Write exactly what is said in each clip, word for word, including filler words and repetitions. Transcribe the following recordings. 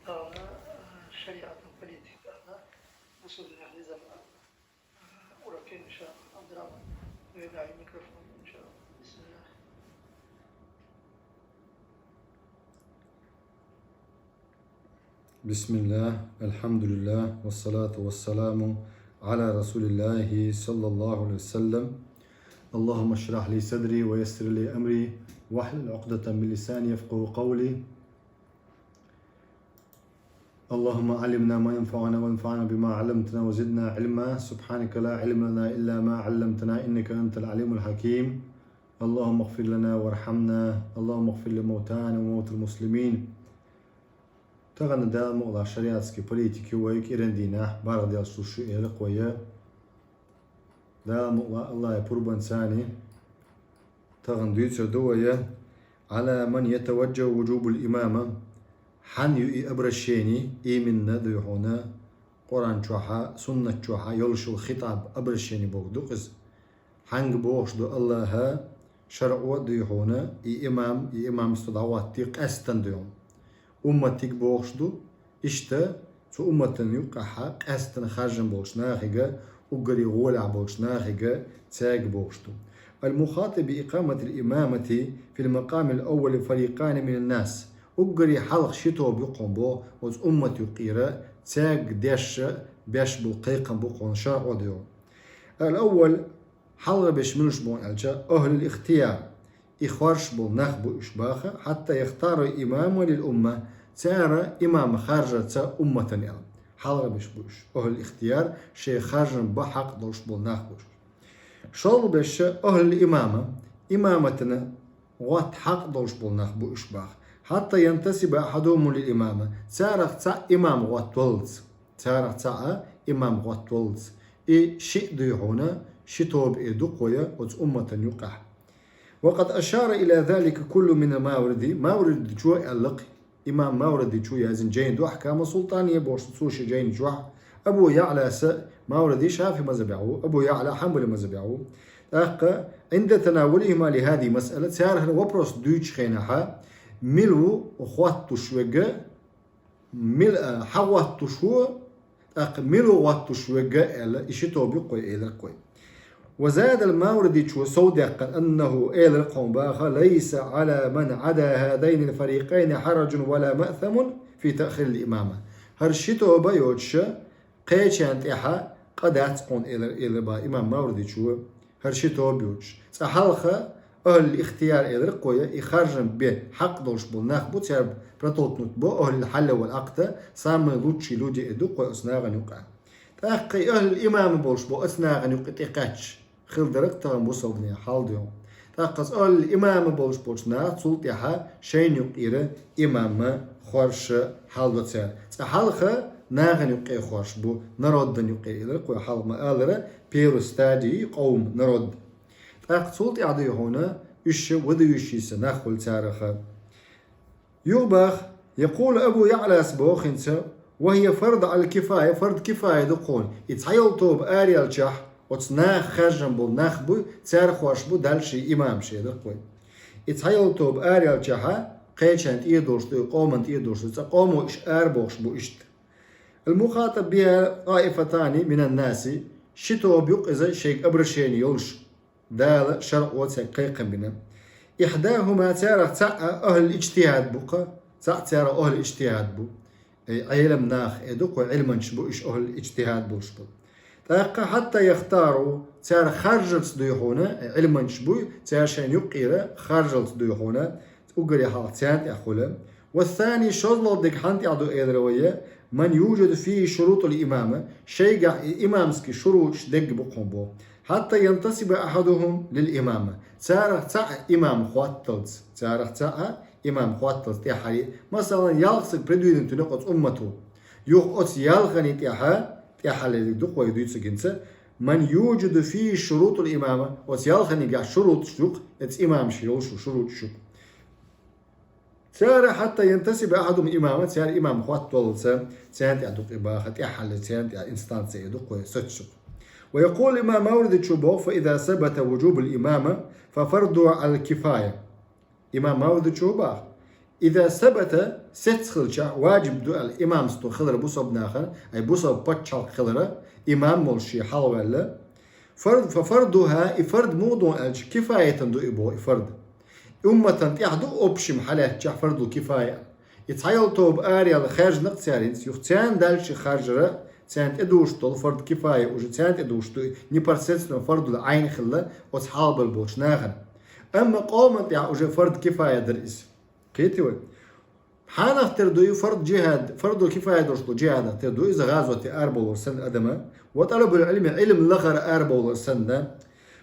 Тагъна шариатан политика, бусурдин ахлизам урокен, иншааллах, Абдурахман. Микрофон, иншааллах. Бисмиллах. بسم الله، الحمد لله، والصلاة والسلام على رسول الله صلى الله عليه وسلم. اللهم اشرح لي صدري ويسر لي أمري واحلل عقدة من لساني يفقهوا قولي. اللهم علمنا ما ينفعنا وانفعنا بما علمتنا وزدنا علما. سبحانك لا علم لنا إلا ما علمتنا إنك أنت العليم الحكيم. اللهم اغفر لنا وارحمنا. اللهم اغفر لموتانا وموتى المسلمين. Тагъна Дала мукъла шариатский политика вай кӀиран дийнахь баргӀа делаш луш ю, элира вай. Дала мукъла Аллахьа пурбанца тагъна дуьйцур ду вай. على من يتوجه وجوب الإمامة. Хьан ю и обращение, именно дуй хьуна, Къуръан чохьа, суннат чохьа йолуш йолу хитаб, обращение бохург ду-кх иза. Хьанга бохуш ду Аллахьа, шаръо дуй хьуна, и имам, и имамство дӀахӀоттий къаьстина дуй хьуна. Умматиг бохуш ду, иштта цу умматан юккъехьа къаьстина харжам болчу нахига, уггаре гӀолехь болчу нахига, цаьрга бохуш ду. المخاطب بإقامة الإمامة في المقام الأول فريقان من الناس. Уггаре хьалха ши тоба ю-кх хьуна боху оцу уммат юккъера, цаьрга дешша беш болу кхайкхам бу-кх хьуна шаръо дуй хьуна. الأول, хьалхара берш муьлш бу аьлча, أهل الاختيار, и хорш болу нах бу уьш баха, حتى يختاروا إماما للأمة, цара имам харжарца умматан аьлла. Хьалхара берш бу уьш, أهل الاختيار, шайн харжам бан хьакъ долуш болу нах бу уьш. ШолгӀа берш, أهل الإمامة, имаматана гӀотта хьакъ долуш болу нах бу уьш баха. حتى ينتسب أحدهم للإمامة, царах цхьаъ имам гӀоттаваллалц. Царах цхьаъ имам гӀоттаваллалц. И шиъ дуй хьуна, ши тоба эр ду-кх вай оцу умматан юккъехь. وقد أشار إلى ذلك كل من الماوردي, Мавридичо аьлла-кх, имам Мавридичо яздина жайна ду, أحكام السلطانية бохуш цо шен жайни чохь, Абу ЯӀлас, Мавриди шафиӀи мазхабехь ву, Абу ЯӀла хьанбали мазхабехь ву. ТӀаккха, عند تناولهما لهذه المسألة, цара хӀара вопрос дуьйцучу хенахьа, мила ву хӀоттуш верг, мила, а, хьан хӀоттуш ву, тӀаккха мила ву хӀоттуш верг аьлла, и ши тоба ю-кх вай, элира-кх вай. وزاد الماوردي, цо сов даьккхина, أنه, элира-кх хьуна баха, ليس على من عدا هذين الفريقين حرج ولا مأثم في تأخير الإمامة. ХӀара ши тоба йоцуша, кхечарна тӀехьа къа дац-кх хьуна, элира, элира баха имам Мавридичо. ХӀара ши тоба йоцуш. Цкъа хьалха أهل الاختيار, элира-кх вай, и харжам бе хьакъ долуш болу нах бу, цара протолкнуть бо, أهل الحل والعقد, самые лучшие люди эр ду-кх вай оцу нахана юккъехь. ТӀаккха и أهل الإمامة болуш бо оцу нахана юккъе тӀекхаьчча, хила дара-кх тахана бусалба динехь хьал дуй хьуна. ТӀаккха оцу أهل الإمامة болуш болчу наха цул тӀаьхьа шайна юккъера имам хорша хьал до цара. Цкъа хьалха нахана юккъе хорша бу, народан юккъе, элира-кх вай, хьалха ма-аллара, первой стадии къовм, народ. ТӀаккха цул тӀаьхьа дуй хьуна, уьш выдающиеся нах хуьлу царах. Юха баха, يقول أبو يعلىس боху хӀинца, وهي فرض على الكفاية, фард кифая ду-кх хьуна. И цхьа йолу тоба араелчахь, оцу наха харжам болу нах буй, цара хорша бу дальше имамаш, элира-кх вай. И цхьа йолу тоба араелчахьа, кхечарна тӀера долуш ду, и къоманна тӀера долуш ду, цкъа къомо уьш арабохуш бу иштта. المخاطب بها طائفتان من الناس, ши тоба ю-кх иза шайга обращение йолуш, Дала шаръо цаьрга кхайкхам бина. إحداهما, царах цхьаъ أهل الاجتهاد бу-кх, цхьаъ царах أهل الاجتهاد бу. Ай, Ӏелам нах эр ду-кх вай, Ӏилманчаш бу уьш, أهل الاجتهاد болуш бу. ТӀаккха حتى يختاروا, цара харжалц дуй хьуна, ай, Ӏилманчаш буй, цара шайна юккъера харжалц дуй хьуна, уггаре хьалха царна тӀехь хуьлу. والثاني, шозлагӀа дерг хьанна тӀехь ду, элира вай, من يوجد فيه شروط الإمامة, шайгахь и имамский шуруташ дерг бу-кх хьуна боху. حتى ينتسب أحدهم للإمامة. Царах цхьаъ имам хӀотталц, царах цхьаъ имам хӀотталц тӀаьххьара. Масала, ялх саг придвинут вина оцу уммато. Юха оцу ялханна тӀехьа, тӀаьххьара дерг ду-кх вай дуьйцург хӀинца, من يوجد فيه شروط الإمامة, оцу ялханнегахь шуруташ ю-кх, оцу имамаш йолуш ю шуруташ ю-кх. Цара حتى ينتسب أحدهم للإمامة, цара имам хӀотталлалц, царна тӀехь ду-кх и баха, тӀаьххьара царна тӀехь инстанция эр ду-кх вай, соцуш ю-кх. ويقول الإمام Мавридичо боху, فإذا ثبت وجوب الإمامة ففرضها على الكفاية. Имам Мавридичо баха, إذا ثبت, сецхилча, ваджиб ду аьлла имамство хилар бусалба нахана, ай бусалба паччахьалкхе хилар, имам волуш шен хьалаваьлла. Фард, ففرضها, и фард муха ду аьлча, кифаятан ду и боху и фард. Умматан тӀехь ду общем хьалаьцча фардул кифая. И цхьайолу тоба араяьлла хаьржина-кх цара хӀинца, юха царна даьлча харжара, царна тӀедужуш долу фард кифая уже царна тӀедужуш ду, непосредственно фардул Ӏайн хилла оцу хьалабала болчу нахана. Амма къоман тӀехь уже фард кифая дара иза. Кхетий вай? Хьанах тера ду и фард жихӀад, фардул кифая долуш долу жихӀадах тера ду иза гӀазоте арабовлар санна адама, ва талабул Ӏилми, Ӏилм лахара арабовлар санна.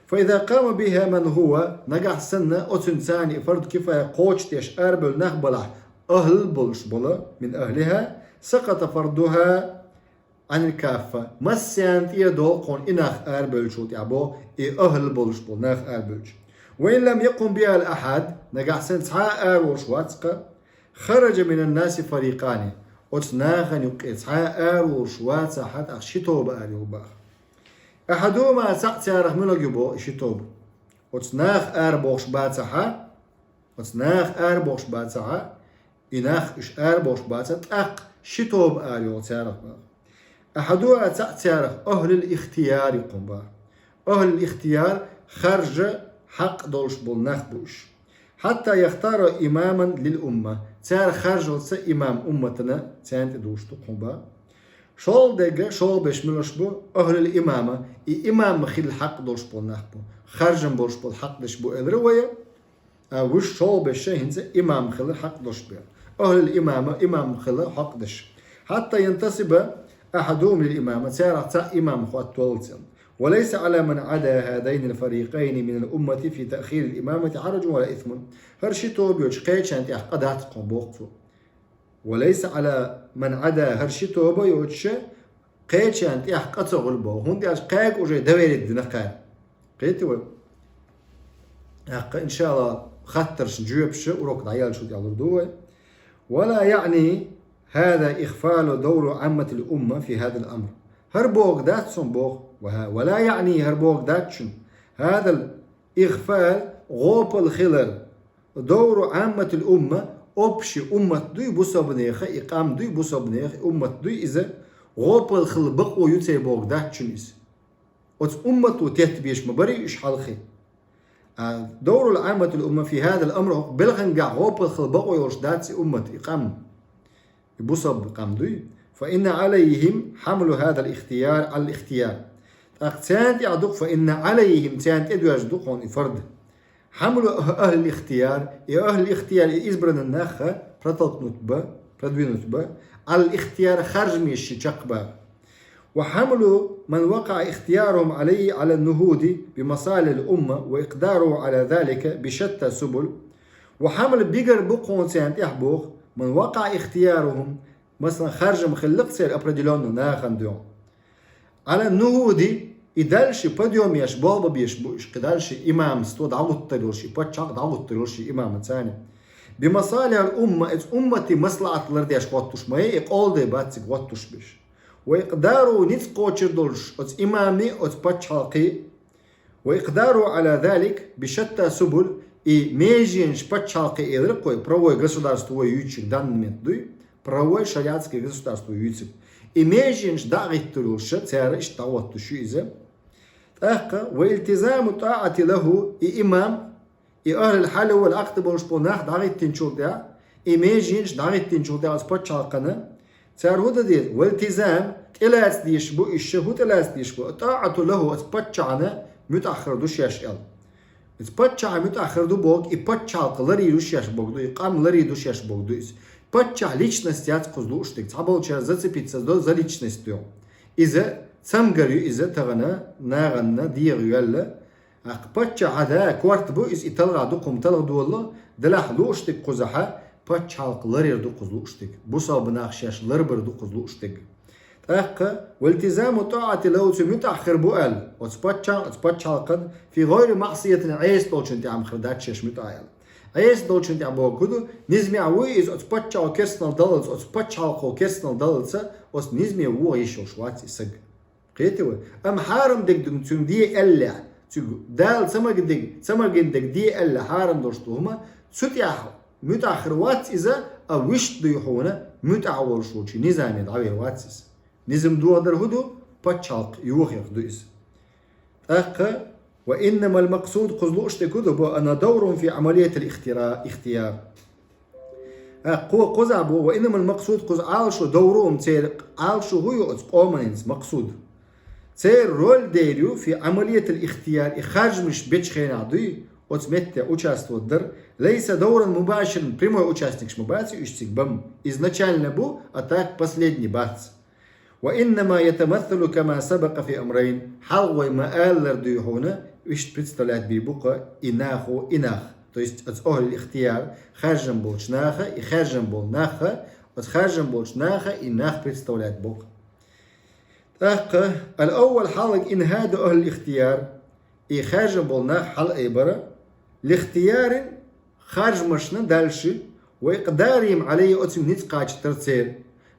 فإذا قام بها من هو, нагахь санна оцуьнца и фард кифая кхочушдеш арабевлла нах балахь, ахӀл болуш болу, من أهلها, سقط فرضها عن الكافة. Массарна тӀера долу кхунна и нах арабевллачул тӀаьхьа боху, и ахӀл болуш болу нах арабевлча. وإن لم يقم بها أحد, нагахь санна цхьа а араволуш вац-кха, خرج من الناس فريقان. Оцу нахана юккъе цхьа а араволуш вацахь, тӀаккха ши тоба арайо боху. أحدهما, цхьаъ царах муьлха ю боху и ши тоба? Оцу наха арабохуш бацахь, оцу наха арабохуш бацахь, и нах уьш арабохуш бацахь, тӀаккха ши тоба арайо царах боху. أحدها, цхьаъ царах, أهل الاختيار ю кхунна боху. أهل الاختيار, харжа хьакъ долуш болу нах бу уьш. حتى يختار إماما للأمة, цара харжалца имам умматана царна тӀедужуш ду кхунна боху. ШолгӀа дерг, шолгӀа берш муьлш бу? أهل الإمامة, и имам хила хьакъ долуш болу нах бу. Харжам болуш болу хьакъ деш бу элира вай. А уьш шолгӀа берш хӀинца имам хила хьакъ долуш бу. أهل الإمامة, имам хила хьакъ деш. حتى ينتصب أحدهم للإمامة, царах цхьаъ имам хӀоттаваллалц. وليس على من عدا هذين الفريقين من الأمة في تأخير الإمامة حرج ولا إثم. ХӀара ши тоба йоцуш кхечарна тӀехь къа дац кхунна боху цо. وليس على من عدا, хӀара ши тоба йоцуш кхечарна тӀехь къа ца хуьлу боху, хӀунда аьлча кхаьга уже доверие дина кхара. Кхетий вай? ТӀаккха, иншаАллахӀ, хаттаршна жоьпаш урок дӀаяьллачул тӀаьхьа лур ду вай. ولا يعني هذا إغفال دور عامة الأمة في هذا الأمر. ХӀара бохург дац цуьнан боху, ва-, ولا يعني, хӀара бохург дац цуьнан, هذا الإغفال, гӀопал хилар, دور عامة الأمة, общий уммат дуй бусалбанеха, и къам дуй бусалбанеха, и уммат дуй иза, гӀопал хила бакъо ю церан бохург дац цуьнан иза. Оцу уммато теттабеш ма барий уьш хьалхе. А, دور العامة الأمة في هذا الأمر, хӀокху белхангахь гӀопал хила бакъо йолуш дац и уммат, и къам. И бусалба къам дуй. فإن عليهم حمل هذا الاختيار على الاختيار. ТӀаккха царна тӀехь ду-кх, فإن عليهم, царна тӀедоьжна ду-кх хьуна и фард. حمل أهل الاختيار, и أهل الاختيار, и избранный нах протолкнуть бан, продвинуть бан, على الاختيار, харжамаш чекхбан. وحمل من وقع اختيارهم عليه على النهوض بمصالح الأمة وإقداره على ذلك بشتى السبل. وحمل, бигар бу-кх хьуна царна тӀехь боху, من وقع اختيارهم, масала, харжам хилла-кх церан определённо нахана дуьхьа. على النهوض, и дальше подъём еш, болх бан безаш бу уьш, кхин дальше имамство дӀагӀуттур йолуш, и паччахьалкх дӀагӀуттур йолуш, и имамаца. بمصالح الأمة, оцу умматан маслахьат лардеш хӀоттуш ма яй, и къола де бац цига хӀоттуш берш. وإقداره, ницкъ кхочур долуш оцу имаман, оцу паччахьалкхан, وإقداره على ذلك بشتى السبل, и меженаш паччахьалкхе элира-кх вай, правовое государство вай юьйцург данный момент дуй, правовое шариатское государство юьйцург. И меженаш дӀа а гӀиттур йолуш цара иштта дӀахӀоттуш ю иза. ТӀаккха, والتزام الطاعة له, и имам, и أهل الحل والعقد болуш болу нах дӀагӀиттинчул тӀаьхьа, и меженаш дӀагӀиттинчул тӀаьхьа оцу паччахьалкхана, цара хӀун дан деза? والتزام, тӀелаца дезаш бу уьш, хӀун тӀелаца дезаш бу? الطاعة له, оцу паччахьна муьтӀахь хир ду шаьш аьлла. Иза паччахьна муьтӀахь хир ду бохург, и паччахьалкх ларйийр ю шаьш бохург ду, и къам ларйийр ду шаьш бохург ду иза. Паччахь личность яц кхуза лууш дерг, цхьаболчара зацепиться до за личность дуьхьа. Иза цамгар ю иза тахана, нахана дегӀайоьлла. ТӀаккха паччахьа да, корта бу иза, и талха ду, кху-м талха долу, делахь лууш дерг кхузахь, паччахьалкх ларйийр ду кхуза лууш дерг. Бусалба нах шаьш ларбар ду кхуза лууш дерг. ТӀаккха, والتزام الطاعة له, цу муьтӀахь хир бу аьлла, оцу паччахьна, оцу паччахьалкхана, في غير معصية, Ӏеса долчун тӀехь ма хир дац шаьш муьтӀахь аьлла. Ӏеса долчун тӀехь бохург хӀун ду? Низамехь вуй иза оцу паччахьо керстанал даллалц, оцу паччахьалкхо керстанал даллалц, оцу низаме вуха йиш йолуш вац и саг. Кхетий вай? Амма хьарам дерг ду цуьнга де аьллехь, цуьнга Дала ца магийна дерг, ца магийна дерг де аьлла хьарам долуш ду хӀума, цу тӀехь МуьтӀахь хир вац иза, а вуьшта дуй хьуна, муьтӀахь волуш волчу низаме дӀавер вац иза. Низам дохадар хӀун ду? Пачхьалкх йохарх ду иза. ТӀаккха, ва иннамал максуд, кхуза лууш дерг хӀун ду бо, анна даурун фи амалиятил ихтира-, ихтияр. ТӀаккха кхо-, кхузахь бо, ва иннамал максуд, кхуза Ӏалашо даурун, церан Ӏалашо хӀун ю оцу къоманца максуд? Церан роль дер ю фи амалиятил ихтияр, и харжамаш бечу хенахь дуй, оцу метте участвовать дар, лайса дауран мубаширан, прямой участникаш ма бац уьш цига бан, изначально бу, а так последний бац. Ва иннама ятамассалу кама сабака фи амрайн. Хьалха вай ма-аллара дуй хьуна, иштта представлять бийр бу-кх и нахо, и нах. То есть оцу ахӀлул ихтияр, харжам болчу наха, и харжам болу наха, оцу харжам болчу наха и нах представлять бо-кх. ТӀаккха, ал-аввал, хьалхарг, инхаду ахӀлул ихтияр, и харжам болу нах хьалаайбар, лихтиярин, харжамашна дальше, ва икъдарихим алайхи, оцу ницкъ кхачийтар церан.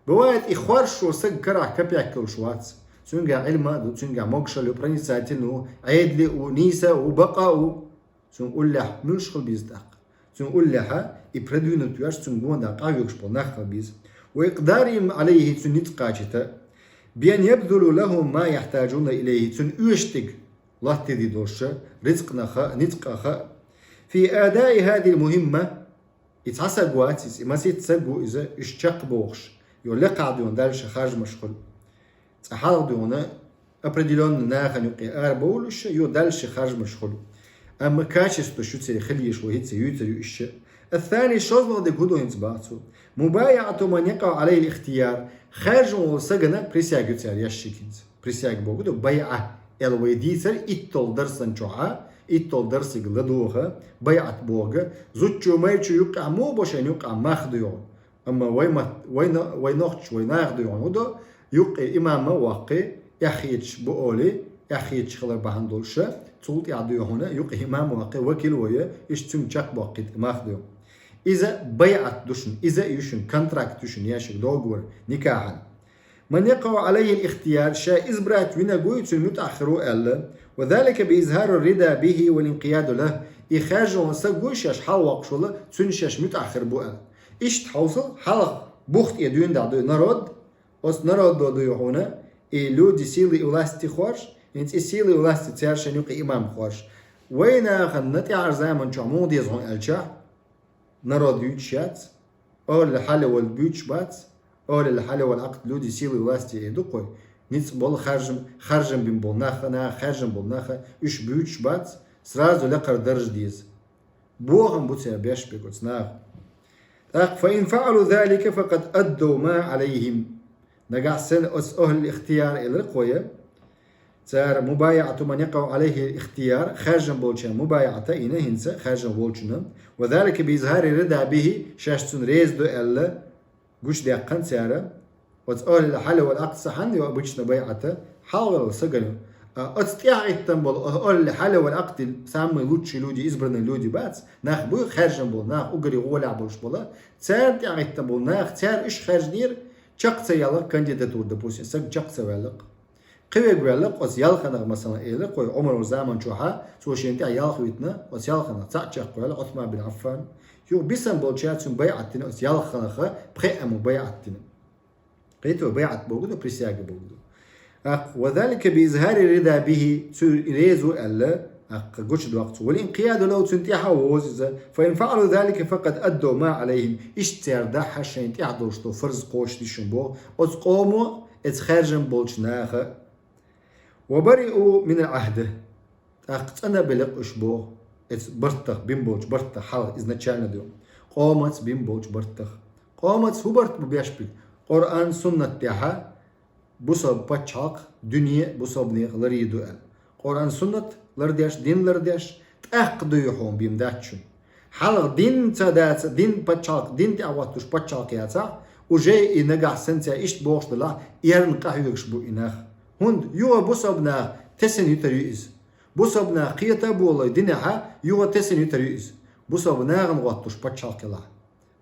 Бывает, и хоржуш волу саг карахь капек йолуш вац. Цуьнгахь Ӏилма а ду, цуьнгахь могушалла ю, проницательный ву, Ӏедали а ву, нийса а ву, бакъ а ву. Цуьнан уллехь муьлш хила беза тӀаккха? Цуьнан уллехь и продвинуть веш, цуьнан гонаха къахьоьгуш болу нах хила беза. Ва икъдарихим алайхи, цуьнан ницкъ кхачийта. Биан ябзулу лахум ма яхтажуна илайхи, цуьнан оьшург латтийна долуш, рицкъанаха, ницкъаха. Фи адаи хазихил мухӀимма, и цхьа саг вац иза, и масийтта саг ву иза, уьш чекхбохуш, йо лекха дуьйна дальше харжамаш хуьлу. Цкъа хьалха дуьйна определённый нахана юкъе арабовлуш, йо дальше харжамаш хуьлу. Амма качествош ю церан хила езаш, вай хӀинца юьйцур ю уьш. Ас-сани, шозлагӀа дерг хӀун ду хӀинца боху цо? Мубаяату ман якъау алайхил ихтияр, харжам волу сагана присяга ю цара еш шиъ хӀинца. Присяга бохург ду байӀа, аьлла вай дийцира итталгӀа дарсан чохь, итталгӀа дарсиг ладогӀа, байӀат бохург, зудчо, майрачо юккъехь муха бо шайна юккъехь мах дуй хьуна. Амма вай ма-, вай на-, вай нохчаша, вай наха дуй хьуна хӀун до, юккъе имам а ваккхий, эхь хеташ бу олий, эхь хеташ хилар бахьана долуш, цул тӀаьхьа дуй хьуна, юккъе имам а ваккхий, вакил а вой, иштта цуьнга чекхбоккхуьйту мах дуй хьуна. Иза байӀат ду шуна, иза а ю шуна, контракт ю шуна ешшиг, договор, никахьан. Ман якъау алайхил ихтияр, ша избрать винарг вуй, цуьнан муьтӀахь хир ву аьлла. Ва залика би изхари рида бихи вал инкъияду лаху. И харжам волу саг вуй шаьш хьалавоккхуш волу, цуьнан шаьш муьтӀахь хир бу аьлла. Иштта хьовсал, хьалха бух тӀе дуьйна дӀа дуй народ, оцу народо дуй хьуна, и люди силы и власти хоржуш, хӀинца и силы и власти цара шайна юккъе имам хоржуш. Вай нахана тӀаьхьара заман чохь муха деза хьуна аьлча, народ юьйцуш яц, ахӀлул хьали вал буьйцуш бац, ахӀлул хьали вал Ӏакъд, люди силы и власти эр ду-кх вай. Ницкъ болу харжам, харжам бина болу наха, наха харжам болу наха, уьш буьйцуш бац, сразу лекхара даржа деза. Бохам бу цара беш берг оцу наха. ТӀаккха, фа ин фаӀалу залика, факъад аддав ма алайхим. Нагахь санна оцу ахӀлул ихтияр элира-кх вай, цара мубаяату ман якъау алайхи ихтияр, харжам болчарна мубаяат а йина хӀинца харжам волчунна. Ва залика би изхари рида бихи, шаьш цунна реза ду аьлла, гучудаьккхина цара. Оцу ахӀлул хьали вал Ӏакъд сан хьанна ю обычно байӀат, хьалхавелла сагана ю. А оцу тӀаьхьахӀиттина болу ахӀлул хьали вал Ӏакъди самые лучшие люди, избранные люди бац, нах буй харжам болу, нах уггаре гӀолехь болуш болу. Царна тӀаьхьахӀиттина болу нах, цара уьш харжнера, чекх ца яьлла кандидатура, допустим, саг чекх ца ваьлла-кх. Кхин верг ваьлла-кх, оцу ялханах, масала, элира-кх вай, Ӏумаран заман чохь, цо шена тӀехь ялх витина, оцу ялханах цхьаъ чекхваьлла, Ӏусман бин Ӏаффан. Юха бисам болчара цуьнан байӀат дина, оцу ялханах пхеа муха байӀат дина. Кхетий, байӀат бохург ду, присяга бохург ду. ТӀаккха, ва залика би изхари рида бихи, цу реза ву аьлла, тӀаккха гучудоккху цо. Вал инкъияду лаху, цунна тӀаьхьа вовза иза. Фа ин фаӀалу залика, факъад аддав ма алайхим. Иштта цара дахьа шайна тӀехь долуш долу фарз кхочушдеш ю боху оцу къомо, оцу харжам болчу наха. Ва бариу минал Ӏахд. ТӀаккха цӀана а белира уьш боху, оцу бартах, бина болчу бартах хьалха изначально ду. Къомаца бина болчу бартах. Къомаца хӀун барт бу беш берг? Къуръан, суннат тӀехь бусалба пачхьалкх, дуьне бусалбанех ларйийр ду аьлла. Къуръан, суннат лардеш, дин лардеш, тӀаккха дуй хьуна бен дац шуна. Хьалха дин ца дац, дин пачхьалкх, дин тӀехь хӀоттуш пачхьалкх яцахь, уже и нагахь санна цара иштта бохуш делахь, эрна къахьоьгуш бу и нах. ХӀунда юха бусалба наха тесна юьтур ю иза. Бусалба нах кхета а болалой динехь, юха тесна юьтур ю иза. Бусалба нахана хӀоттуш пачхьалкх елахь.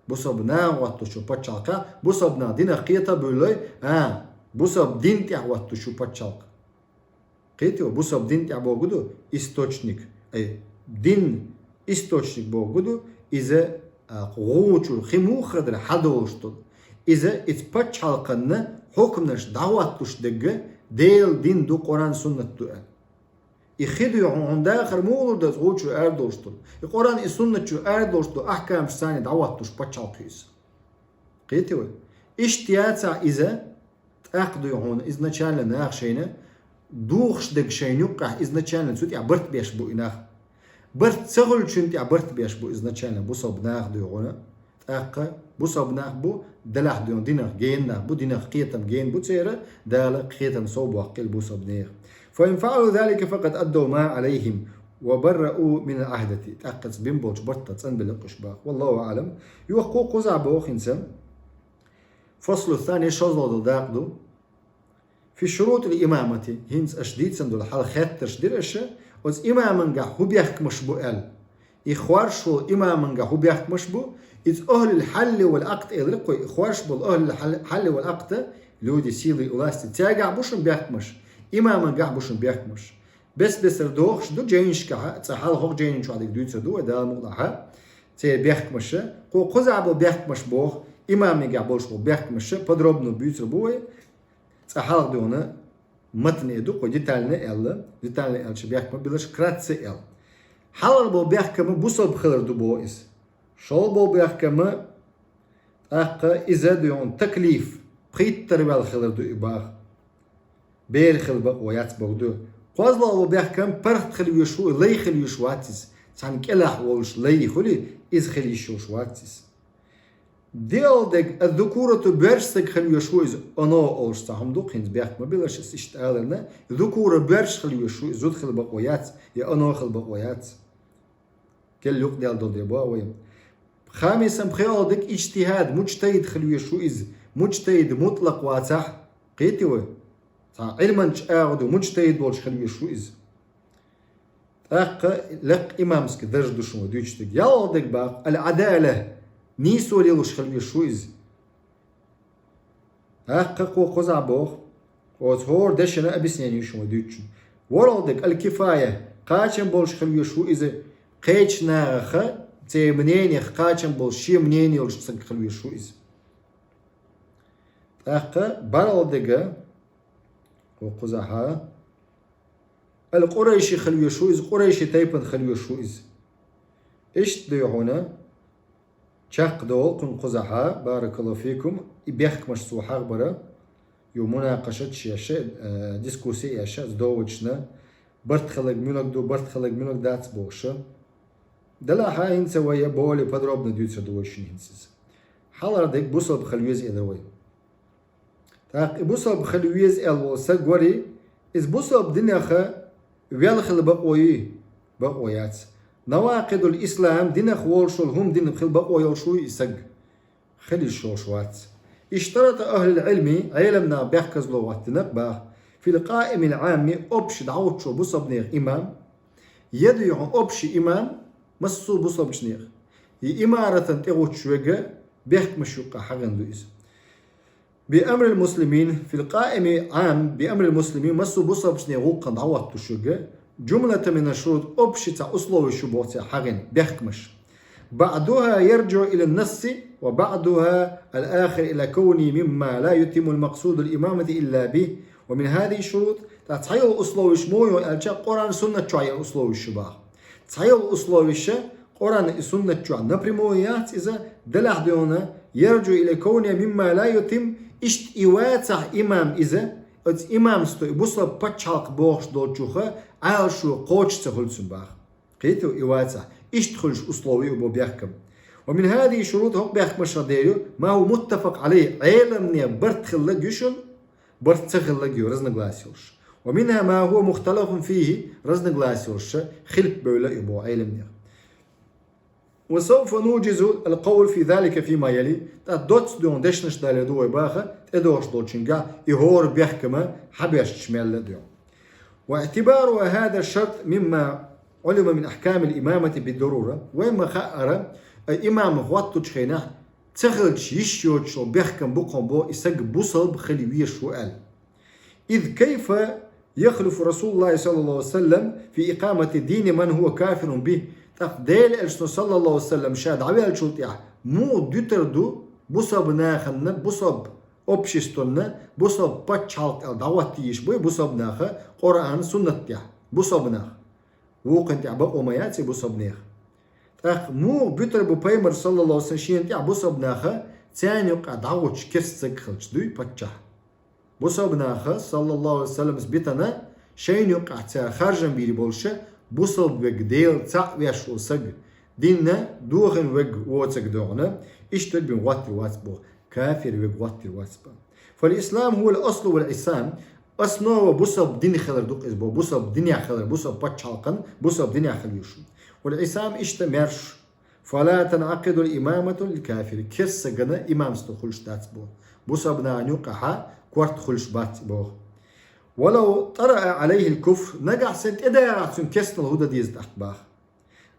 Бусалба нахана хӀоттуш пачхьалкхехь, бусалба нах динах кхета а буьйлалой, а, бусалба дин тӀехь хӀоттуш ю пачхьалкх. Кхетий, бусалба дин тӀехь бохург ду источник. Ай, дин источник бохург ду, иза а, гӀу чу хи муха хадара хьадолуш долу. Иза, иза пачхьалкханна хьукманаш дӀахӀоттуш дерг Делан дин ду, Къуръан, суннат ду аьлла. И хи дуй хьуна дахар муха лур ду иза гӀу чу арадолуш долу? И Къуръан, и суннат чу арадолуш долу ахкамаш царна дӀахӀоттуш пачхьалкх ю иза. Кхетий вай? Иштта яцахь иза, тӀаккха дуй хьуна изначально наха шайна духуш дерг шайна юккъехь изначально цу тӀехь барт беш бу и нах. Барт ца хуьлучун тӀехь барт беш бу изначально бусалба нах дуй хьуна. ТӀаккха бусалба нах бу, делахь дуй хьуна динах гена нах бу, динах кхетам гена бу церан, Дала кхетам сов боккхийла бусалба нехан. فإن فعلوا ذلك فقد أدوا ما عليهم وبرؤوا من العهدة. ТӀаккха цу бина болчу бартах цӀанбелла уьш боху. والله أعلم. Юха кху кхузахь боху хӀинца. الفصل الثاني, шозлагӀа дакъа ду. في شروط الإمامة, хӀинца аша дийцина долу хьал хеттарш дира аша, оцу имамангахь хӀун бехкамаш бу аьлла. И хоршо имамангахь хӀун бехкамаш бу, иза أهل الحل والعقد элира кхой, и хорш болу أهل الحل والعقد, люди силы и власти, цаьргахь бу шун бехкамаш, имамангахь бу шун бехкамаш. Бес-бесара дохуш ду жайнашкахьа, цкъа хьалха хӀокху жайнин чохь дерг дуьйцур ду вай Дала мукъалахь церан бехкамаша. Кху кхузахь болу бехкамаш боху, имамигахь болуш болу бехкамаша подробно буьйцур бу вай. Цкъа хьалха дуьйна матне ду, кху детально аьлла, детально аьлча бехкам биларш вкратце аьлла. Хьалха болу бехкам бусалба хилар ду боху иза. ШолгӀа болу бехкам, тӀаккха иза дуьйна таклиф, пхийттара ваьлла хилар ду и боху. Бер хила бакъо яц боху ду. КхозлагӀа болу бехкам паргӀат хила везаш ву и, лай хила везаш вац иза. Цхьана кӀелахь волуш лай хуьлий, иза хила йиш йолуш вац иза. ДиъалгӀа дерг, الذكورة, боьрша стаг хила везаш ву иза, оно олуш цхьа хӀума ду, хӀинца бехк ма билаш, ас иштта аларна, ذكورة боьрша хила везаш ву иза, зуда хила бакъо яц, я оно хила бакъо яц. Кел юкъадаьлла долу де боху вай. خامسا, пхоьалгӀа дерг, اجتهاد, муджтахид хила везаш ву иза, муджтахид мутлакъ вацахь, кхетий вай? Цхьа Ӏилманча агӀо ду, муджтахид волуш хила везаш ву иза. ТӀаккха лекха имамский дарж ду шуна дуьйцуш дерг. ЯлхолгӀа дерг боху, العدالة, нийсо лелош хила везаш ву иза. ТӀаккха кху кхузахь боху, оцу хӀора дешан объяснение ю шуна дуьйцучун. ВорхӀалгӀа дерг, الكفاية, кхачам болуш хила везаш ву иза, кхечу нахах, церан мнениех кхачам болуш, шен мнение йолуш стаг хила везаш ву иза. ТӀаккха бархӀалгӀа дерг, кху кхузахьа, القريشي хила везаш ву иза, къурайши тайпан хила везаш ву иза. Иштта дуй хьуна, чекхдолу кху кхузахьа, баракаллаху фикум, и бехкамаш цо хьахабара, ю мунакъашат шеша, э, дискуссия эша, доводчна, барт хиларг муьлхарг ду, барт хиларг муьлхарг дац бохуша. Делахьа хӀинца вай более подробно дуьйцур ду вай шуна хӀинца иза. ХьалхаргӀа дерг бусалба хила веза элира вай. ТӀаккха и бусалба хила веза аьлла волу стаг вари, иза бусалба динеха вел хила бакъо йий? Бакъо яц. Навакъидул ислам, динах волуш волу хӀума дина хила бакъо йолуш вуй и стаг? Хила йиш йолуш вац. اشترط أهل العلم, Ӏелам наха бехказло хӀоттина боху, في القائم العام, общий дӀахӀуттучо бусалба нехан имам, я дуй хьуна общий имам, массо а бусалбачу нехан. И имаратан тӀехӀуттуш верг бехкамаш юккъехь хьахийна ду иза. بأمر المسلمين, في القائم عام بأمر المسلمين, массо а бусалбачу нехан гӀуллакхана дӀахӀоттуш верг, جملة من الشروط, общий цхьа условиеш ю боху церан хьахийна, бехкамаш. بعضها يرجع إلى النص وبعضها الآخر إلى كونه مما لا يتم المقصود الإمامة إلا به، ومن هذه الشروط, тӀаккха цхьайолу условиеш муха ю аьлча, Къуръан, суннат чохь йолу условиеш ю боху. Цхьайолу условиеш Къуръан и суннат чохь напрямую яц иза, делахь дуьйна, يرجع إلى كونه مما لا يتم, иштта и вацахь имам иза, оцу имамство и бусалба пачхьалкх бохуш долчуха Ӏалашо кхочуш ца хуьлу цуьнан боху. Кхетий, и вацахь, иштта хуьлуш условие ю боху бехкам. ومن هذه الشروط, хӀокху бехкамашах дер ю, ما هو متفق عليه, Ӏеламнех барт хилларг ю шуна, барт ца хилларг ю, разногласие йолуш. ومنها ما هو مختلف فيه, разногласие йолуш, хилп бевлла а ю боху Ӏеламнех. وسوف نوجز القول في ذلك فيما يلي, тӀаккха доцца дуьйна дешнаш дале ду вай боху, тӀедогӀуш долчуьнгахь и хӀора бехкам хьабоьшча мелла а дуьйна. واعتبار هذا الشرط مما علم من أحكام الإمامة بالضرورة, вай ма-хаъара, а имам хӀоттучу хенахь ца хилча йиш йоцуш йолу бехкам бу кху боху, и стаг бусалба хила везаш ву аьлла. إذ كيف يخلف رسول الله صلى الله عليه وسلم في إقامة الدين من هو كافر به, ТӀаккха Делан Элчано, саллаллаху алейхи ва саллам, ша дӀавеллачул тӀехьа муха дуьтур ду бусалба нахана, бусалба обществона, бусалба паччахьалкхе дӀахӀотта йиш бу бусалба наха Къуръан, суннат тӀехьа, бусалба наха. Вукхун тӀехьа бакъо ма яц бусалба нехан. ТӀаккха муха буьтур бу пайхамар, саллаллаху алейхи ва саллам, шена тӀехьа бусалба наха, царна юкъахь дӀахӀуттуш керста саг хилча, дуй паччахь? Бусалба наха, саллаллаху алейхи ва саллам, битана, шайна юкъахь цара харжам бийр болуша, бусалба вег, Дела цхьаъ веш волу саг, динна дохийна вег воцург догӀна, иштта вег бен гӀоттар вац боху, кафир вег гӀоттар вац боху. فالإسلام هو الأصل والعصام, основа бусалба дин хилар ду-кх иза боху, бусалба динехь хилар, бусалба пачхьалкхан, бусалба динехь хила йиш ю. والعصام, иштта маьрша. فلا تنعقد الإمامة للكافر, керста сагана имамство хуьлуш дац боху. Бусалба нахана юкъахьа корта хуьлуш бац боху. ولو طرأ عليه الكفر, нагахь санна тӀедагӀахь цуьнан керстанал хӀун дан деза тӀаккха боху.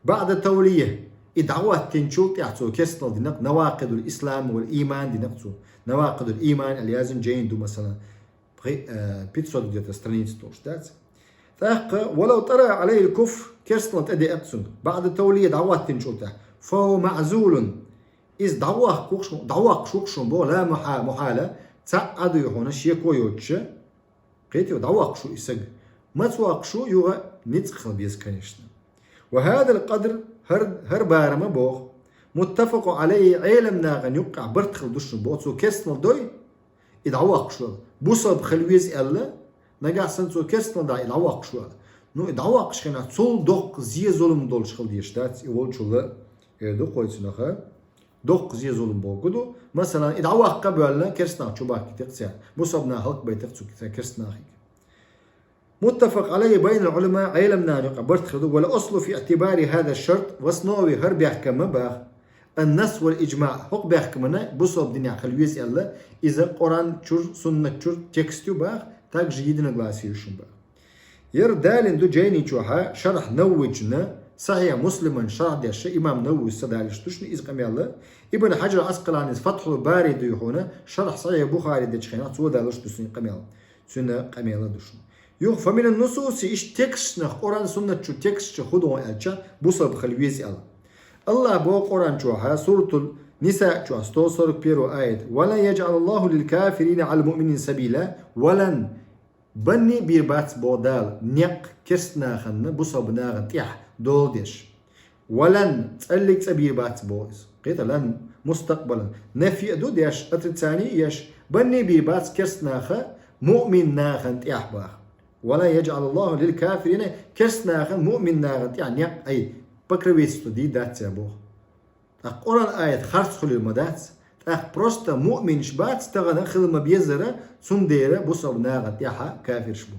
بعد توليه, и дӀахӀоттийначул тӀехьа цо керстанал дина-кх, نواقض الإسلام والإيمان дина-кх цо. نواقض الإيمان аьлла яздина жайна ду, масала, пхи-, э, пятьсот где-то страница долуш дац. ТӀаккха, ولو طرأ عليه الكفر, керстанал тӀедеа-кх цунна, بعد توليه, дӀахӀоттийначул тӀехьа, فهو معزول, иза дӀаваккха ву-кх, дӀаваккхуш ву-кх шуна боху, لا محا-, محالة, цхьаъ а дуй хьуна, шеко йоцуша, кхетий, дӀаваккхуш ву и саг. Маца ваккхуш ву, юха ницкъ хила беза, конечно. وهذا القدر, хӀара, хӀара барам а боху, متفق عليه, Ӏелам нахана юккъехь барт хила ду шуна боху, цо керстанал дой, и дӀаваккхуш вала. Бусалба хила веза аьлла, нагахь санна цо керстанал дахь, и дӀаваккхуш вала. Ну, и дӀаваккхучу хенахь цул доккха зе-зулам долуш хила дезаш дац, и волчул а эр ду кхойцунаха. Доккха зе-зулам бохург ду. Масала, и дӀаваккха а боьлла, керстанах чу бахкийтира-кх цара. Бусалба нах хӀаллакбайтира-кх цу цара керстанахиг. متفق عليه بين العلماء, Ӏелам нахана юкъахь барт хила ду, والأصل في اعتبار هذا الشرط, в основе хӀара бехкаман боху, النص والإجماع, хӀокху бехкамана бусалба динехь хила веза аьлла, иза Къуръан чуьра, суннат чуьра текст ю боху, также единогласие ю шуна боху. ХӀара далийна ду жайни чохьа, шархь Нававичунна, Сахьихь Муслиман шархь деш, имам Нававис далийна ду шуна иза къамел а, Ибн Хьаджар Ӏаскъаланис Фатхьул Бари дуй хьуна, шархь Сахьихь Бухари дечу хенахь цо далуш ду шуна и къамел. Цуьнан къамел а ду шуна. Юха, فمن النصوص, иштта текстнах, Къуръан, суннат чу текст чу хӀун ду аьлча, бусалба хила веза аьлла. АллахӀа боху Къуръан чохьа, Суратул Ниса чохь, сто сорок первый аят: ولن يجعل الله للكافرين على المؤمنين سبيلا, ولن, банне а бийр бац боху Дала, некъ керста нахана, бусалба нахана тӀехь дола деш. ولن, цӀаллиг цӀа бийр бац боху иза. Кхета, لن, مستقبلا. Нафи а ду деш, отрицание а еш, банне а бийр бац керста наха муъмин нахана тӀехь боху. ولن يجعل الله للكافرين, керста нахана муъмин нахана тӀехь некъ, ай, покровительство дийр дац цара боху. ТӀаккха Къуръан аят харц хуьлур ма дац. ТӀаккха просто муъминаш бац, тахана хила ма безара, цундела бусалба нахана тӀехьа кафираш бу.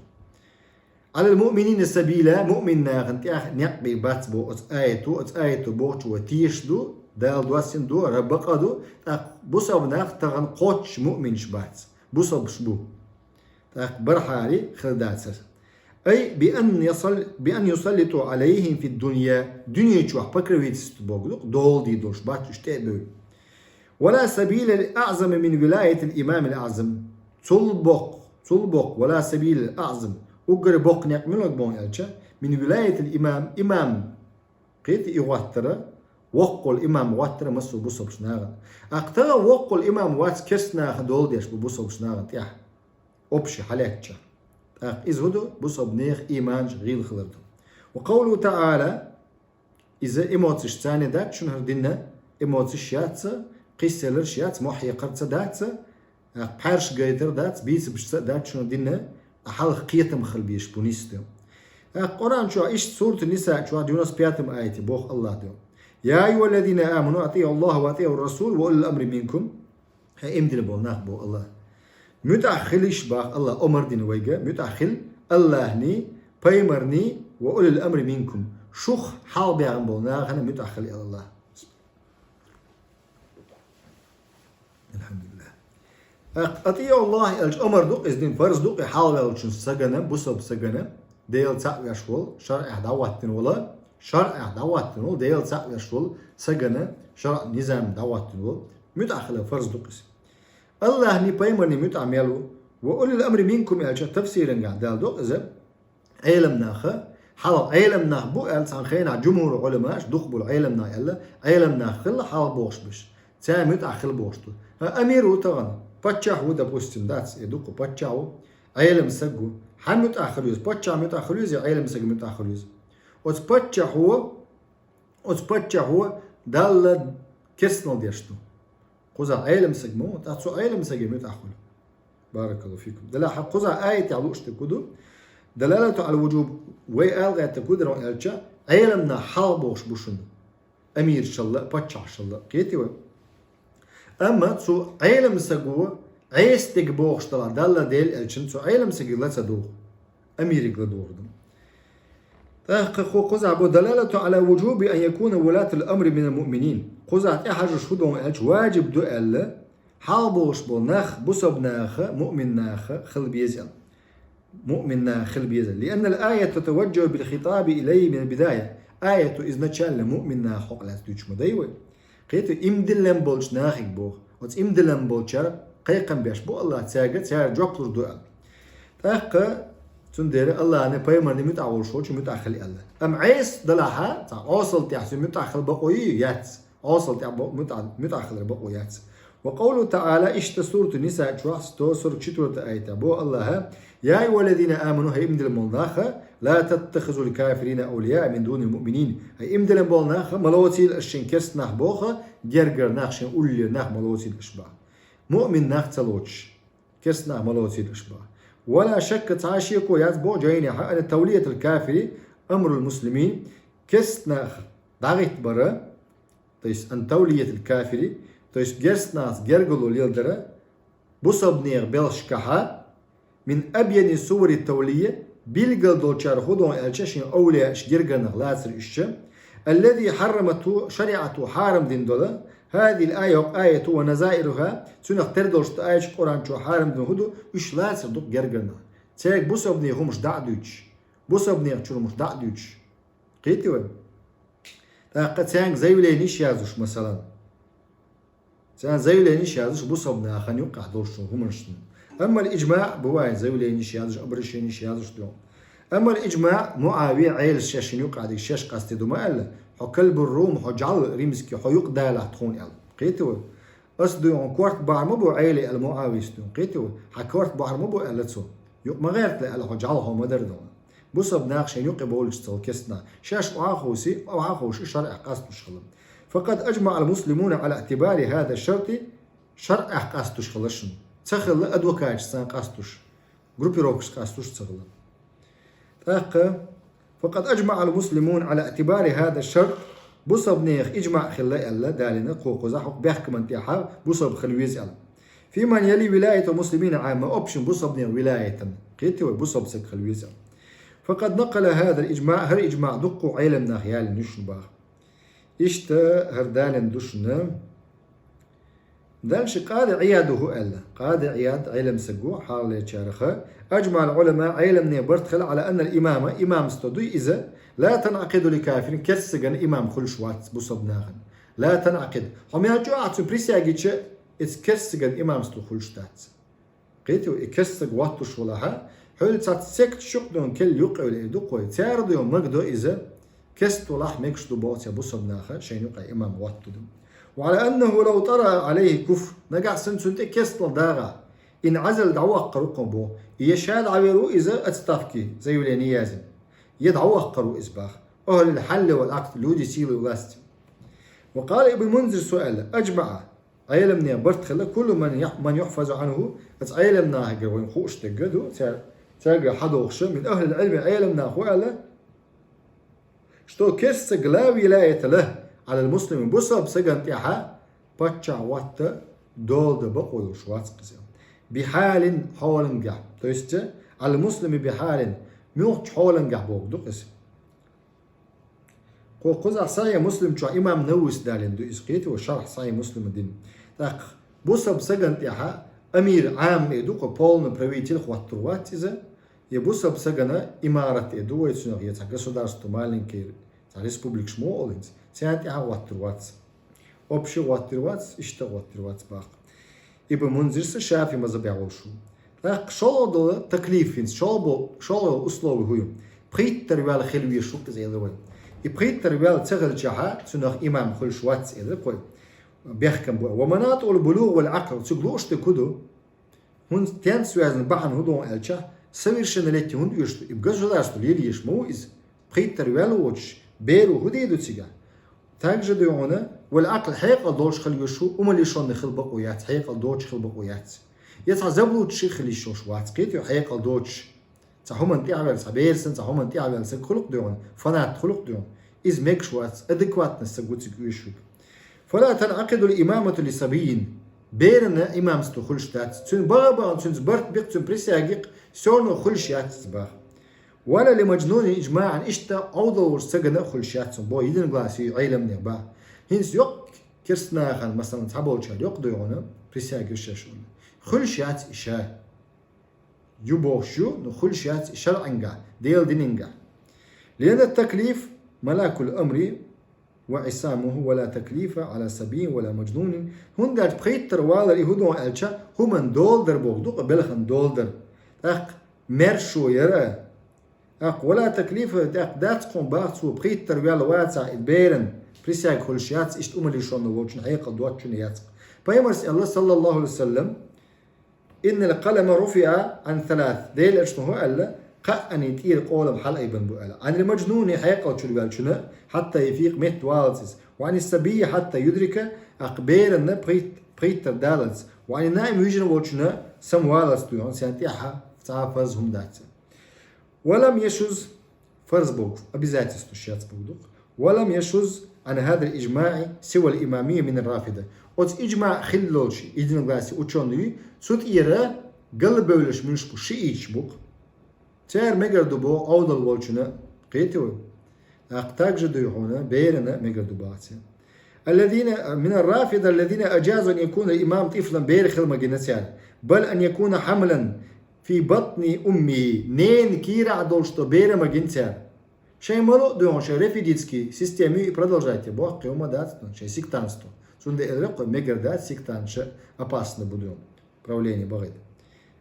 على المؤمنين سبيلا, муъмин нахана тӀехь некъ бийр бац боху оцу аято, оцу аято бохучо вай тешаш ду, Дала доссийна ду, хӀара бакъ а ду, тӀаккха бусалба нах тахана кхоччуш муъминаш бац, бусалбаш бу. ТӀаккха бархьари хила дацара. أي بأن يصل-, بأن يسلطوا عليهم في الدنيا, дуьне чохь покровительство боху ду, дола дийр долуш бац уьш тӀе а бевлла. ولا سبيل لأعظم من ولاية الإمام الأعظم. Цул боккха, цул боккха, ولا سبيل لأعظم, уггар боккха некъ муьлха бу аьлча, من ولاية الإمام, имам, кхета, и гӀоттара, воккхал имам гӀоттара массо а бусалбачу нахана. ТӀаккха тахана воккхал имам вац, керста наха дола деш бу бусалбачу нахана тӀехь, общий хьалаьцча. ТӀаккха иза хӀун ду? Бусалба нехан иманаш гӀийла хилар ду. وقوله تعالى, иза эмоцешца а дац шуна хӀара динна, эмоцеш яц, кхиссаларш яц, мохь яккхарца а дац, пхьаьрш гайтар а дац, бийцамашца а дац шуна динна, а хьалха кхетам хила безаш бу нийса ду. ТӀаккха Къуръан чохь иштта Суратун-Ниса чохь девяносто пятом аяте боху АллахӀа: يا أيها الذين آمنوا أطيعوا الله وأطيعوا الرسول وأولي الأمر منكم. ХӀей, иман дина болу нах, боху АллахӀа, муьтӀахь хила йиш боху АллахӀа, омар дина вайга, муьтӀахь хила АллахӀний, пайхамарний, وأولي الأمر منكم, шух хьалхабаьхна болу нахана муьтӀахь хила аьлла АллахӀа. الحمد لله. أطيعوا الله аьлча омар ду-кх иза, дин фарз ду-кх и хьалхаваьллачу сагана, бусалба сагана, Дела цхьаъ веш волу, шарӀехь дӀахӀоттийна волу, шарӀехь дӀахӀоттийна волу, Дела цхьаъ веш волу сагана, шарӀан низам дӀахӀоттийна волу, муьтӀахь хила фарз ду-кх иза. АллахӀний, пайхамарний муьтӀахь мел ву? وأولي الأمر منكم аьлча, тафсирангахь далдо иза, Ӏелам наха хьалха Ӏелам нах бу аьлла, цхьана хенахь джумхур Ӏуламаша, дукха болу Ӏелам нах аьлла, Ӏелам нах хилла хьалха бохуш берш. Цара муьтӀахь хила бохуш ду. ХӀа, амир ву тахана, паччахь ву, допустим, дац, и дукха паччахь ву, Ӏелам саг ву. Хьан муьтӀахь хила веза? Паччахь муьтӀахь хила веза, Ӏелам саг муьтӀахь хила веза? Оцу паччахьо, оцу паччахьо Далла керстанал деш ду. Кхузахь Ӏелам саг ма ву, ткъа цу Ӏелам саге муьтӀахь хуьлу. Баракаллаху фикум. Делахь кхузахь аятехь лууш дерг хӀун ду? Далалату аль вуджуб, вай ала гӀертарг хӀун дара аьлча, Ӏелам нах хьалха бохуш бу шуна. Амиршалла, паччахьшалла. Кхетий вай? Амма цу Ӏелам саго Ӏеса дерг бохуш далахь, Далла, Делан элчанна, цу Ӏелам саге ла ца духу. Амириг ла духу ду. ТӀаккха кху-, кхузахь бу: «Далалату аля вуджуби ан якуна вулатул амри минал муъминин». Кхузахь тӀехьажуш хӀун ду аьлча, ваджиб ду аьлла, хьалха бохуш болу нах, бусалба наха, муъмин наха хила беза аьлла. Муъмин наха хила беза. «Лианнал аяту таваджжаху бил хитаби илайхим минал бидая». Аяту изначально муъмин наха хьокъ лаьцна дуьйцуш ма дай вай. Кхетий, иман диллина болчу нахе боху. Оцу иман диллина болчара кхайкхам беш бу АллахӀа цаьрга, цара жоп лур ду аьлла. ТӀаккха цундела АллахӀана, пайхамарна муьтӀахь волуш волчу муьтӀахь хила аьлла. Амма Ӏеса далахь, цхьа Ӏесалла тӀехь цу муьтӀахь хила бакъо ю, яц? Ӏесалла тӀехь бо-, муьтӀахь, муьтӀахь хилар бакъо яц. Ва къовлуху таӀала, иштта сурату Ниса чохь сто сорок четвёртая аята боху АллахӀа: «Я айюхаллазина аману», хӀай иман диллина болу нах, «ла таттахизул кафирина авлияа мин дунил муъминин». ХӀай иман диллина болу нах, ма лоцийла аш шайн керста нах боху, гергара нах, шайн уллера нах ма лоцийла аш боху. Муъмин нах ца лоцуш, керста нах ма лоцийла аш боху. «Ва ла шакка», цхьа а шеко яц боху, «жайнехьа, анна тавлиятал кафири амрул муслимин», керста нах дӀагӀиттабар, то есть ан тавлиятил кафири, то есть керста нахаца гергарло леладар, бусалба нехан белхашкахь, мин абйани сувари тавлия, билггал долчара хӀун ду аьлча, шайн авлияаш, гергара нах лацар уьш, аллази хьарраматху, шариӀато хьарам дина долу, хӀазихил ая, хӀокху аяту, ва назаируха, цунах тера долуш ду аяташ, Къуръан чу хьарам дина хӀун ду, уьш лацар ду-кх гергара нах. Цаьрга бусалба нехан хӀумаш дӀа а дуьйцуш, бусалба нехан чуьра хӀумаш дӀа а дуьйцуш. Кхетий вай? ТӀаккха цаьрга заявленеш яздеш, масалан. Цаьрга заявленеш яздеш бусалба нахана юккъехь долуш хӀуманашна. Амма иджмаъ, бувай, заявленеш яздеш, обращенеш яздеш ду. Амма иджмаъ, Муавия Ӏелас шаьш шина юккъехь дерг шаьш къасте ду ма аьлла, хьо калбур рум, хьо жӀал римский, хьо юкъа далахь тхуна аьлла. Кхетий вай? Ас дуй хьуна корта бахьар ма бу Ӏела аьлла Муавис дуй хьуна, кхетий вай? Хьан корта бахьар ма бу аьлла цо. Юкъа ма гӀерта аьлла, хьо жӀал хьо ма дара ду. Бусалба нах шайн юкъе бовлуш ца хилла керста нах. Шаьш охьахуссий, охьахуссуш шарӀехь къасталуш хилла. Факъад аджмаъал муслимуна Ӏала иътибари хӀаза шарти, шарӀехь къасталуш хилла шуна. Ца хилла адвокаташца къасталуш, группировкашца къасталуш ца хилла. ТӀаккха, факъад аджмаъал муслимуна Ӏала иътибари хӀаза шарт, бусалба нехан иджмаъ хилла аьлла, далийна кху-, кхузахь хӀокху бехкаман тӀехь бусалба хила веза аьлла. Фи ман яли вилаятал муслимина Ӏамма, общем, бусалба нехан вилаятан, кхетий вай, бусалба саг хила веза аьлла. Факъад накъала хӀазал иджмаъ, хӀара иджмаъ дуккха Ӏеламнаха ялийна ю шуна боху. Иштта хӀара далийна ду шуна. Дальше Къади Ӏияд ву аьлла. Къади Ӏияд Ӏелам саг ву, хьалхалерчарах. Аджмаъал Ӏулама, Ӏеламнех барт хилла, Ӏала аннал имама, имамство дуй иза, ла танъакъиду ли кафирин, керста сагана имам хуьлуш вац бусалба нахана. Ла танъакъид. Хьо мел чӀогӀа цуьнан присягича, иза керста сагана имамство хуьлуш дац. Кхетий вай, и керста саг хӀоттуш валахь, хьуьлла цхьацца секташ ю-кх дуй хьуна керла юккъе вала эр ду-кх вай. Цара дуй хьуна мага до иза, керста валахь мегаш ду боху цара бусалба наха шайна юкъахь имам хӀотта ду. Ва Ӏала аннаху лав тӀара Ӏалайхи куфр. Нагахь санна цунна тӀе керстанал дагӀахь, инъазала дӀаваккхар ву-кх боху. Я ша дӀавер ву иза отставке, заявление язйина, я дӀаваккхар ву иза боху. Ахьлул хьалли вал Ӏакъд, люди силы и власти. Ва къала Ибн Мунзира аьлла, аджмаъа, Ӏеламнех барт хилла, куллу ман юх-, ман юхфазу Ӏанху, аса Ӏеламнахагара вайна хууш дерг ду, цаьр-, цаьргара хьадохуш, мин ахьлил Ӏилми, Ӏеламнах ву аьлла, что керста саг ла вилаята лаху Ӏалал муслимин, бусалба сагана тӀехь паччахь хӀотта дола дан бакъо йолуш вац-кх иза. Бихьалин, хьолангахь, то есть, Ӏалал муслими бихьалин, муьлххачу хьолангахь бохург ду-кх иза. Кху-, кхузахь Сахьихь Муслим чохь имам Нававис далийна ду иза, кхетий вай, шархь Сахьихь Муслима дина. ТӀаккха бусалба сагана тӀехь амир Ӏам эр ду-кх, полный правитель хӀоттур вац иза, я бусалба сагана имарат эр ду вай цунах, я цхьа государство маленький, цхьа республикаш ма олу хӀинца, царна тӀехь хӀоттур вац. Общий хӀоттур вац, иштта хӀоттур вац боху. Ибн Мунзирс ШафиӀи мазхабехь волуш ву. ТӀаккха шолгӀа долу таклиф хӀинца, шолгӀа бо-, шолгӀа йолу условие хӀун ю? Пхийттара ваьлла хила везаш ва иза, элира вай. И пхийттара ваьлла ца хилча, цунах имам хуьлуш вац, элира вай. Бехкам бу. ومناطق البلوغ والعقل, цига лууш дерг хӀун ду? ХӀунда тӀа связан бахьана хӀун ду аьлча, совершеннолетие хӀунда оьшу? И государство лелаеш ма ву иза. Пхийттара ваьлла воцуш, беро хӀун де ду цига? Также ду хьуна, والعقل, хьекъал долуш хила везаш ву, умалишонна хила бакъо яц, хьекъал доцуш хила бакъо яц. Я цхьа заблудший хила йиш йолуш вац, кхетий, хьекъал доцуш. Цхьа хӀуманна тӀаьхьаваьлла, цхьа бераца, цхьа хӀуманна тӀаьхьаваьлла саг хуьлу-кх ду хьуна, фанат хуьлу-кх ду хьуна. Иза мегаш вац, адекватный саг ву цига оьшург. فلا تنعقد الإمامة لصبي. Берана имамство хуьлуш дац. Цуьнан баха а бахана, цуьнца барт биккха, цуьнан присяга йиккха, всё равно хуьлуш яц иза баха. ولا لمجنون إجماعا, иштта Ӏовдал волчу сагана а хуьлуш яц цунна, бо йидинарг лан сий Ӏеламнех баха. ХӀинца йоккха керстанахана, масалан, цхьаболчара йоккха ду хьуна, присяга йо шаьш хьуна. Хуьлуш яц и ша. Ю бохуш ю, ну, хуьлуш яц и шарӀангахь, Делан динингахь. لأن التكليف ملاك الأمر وعصامه ولا تكليف على صبي ولا مجنون. ХӀунда аьлча пхийттара валар и хӀун ду аьлча, хӀуманна дола дар боху ду-кх, белхан дола дар. ТӀаккха маьршо яра. ТӀаккха ولا تكليف, тӀаккха дац кхунна баха цо, пхийттара ваьлла вацахь и берана, присяга хуьлуш яц, иштта умалишонна волчун хьекъал доцучун яц-кх. Пайхамарс аьлла, صلى الله عليه وسلم: إن القلم رفع عن ثلاث. Делан Элчано хӀун аьлла, кхаанна тӀера къолам хьалаайбина бу аьлла. عن المجنون, хьекъал чуьра ваьллачунна, حتى يفيق, метта валлалц иза. وعن الصبي حتى يدرك, тӀаккха беранна пхийт-, пхийттара даллалц. وعن النائم, вижина волчунна самаваллалц ду хьуна, царна тӀехь цхьа а фарз хӀума дац. ولم يشذ, фарз боху, обязательство шаьц боху ду-кх. ولم يشذ عن هذا الإجماع سوى الإمامية من الرافضة. Оцу ижмаъ хилла долчу, и динан классе учёный, цу тӀера галбевллаш муьлш бу, шиъиташ бу-кх. Цара мегар ду боху Ӏовдал волчунна, кхетий вай? ТӀаккха также ду хьуна, берана мегар ду баха цара. الذين من الرافضة الذين أجازوا أن يكون الإمام طفلا, бер хила ма гина цара. بل أن يكون حملا في بطن أمه, ненан кийрахь долуш долу бер а ма гина цара. Шайн ма луъу ду хьуна, шайн рафидитский система ю и продолжать е, боккха хӀума дац ду хьуна, шайн сектантство. Цундела элира-кх вай, мегар дац, сектанташа опасно бу ду хьуна, правление бахийта.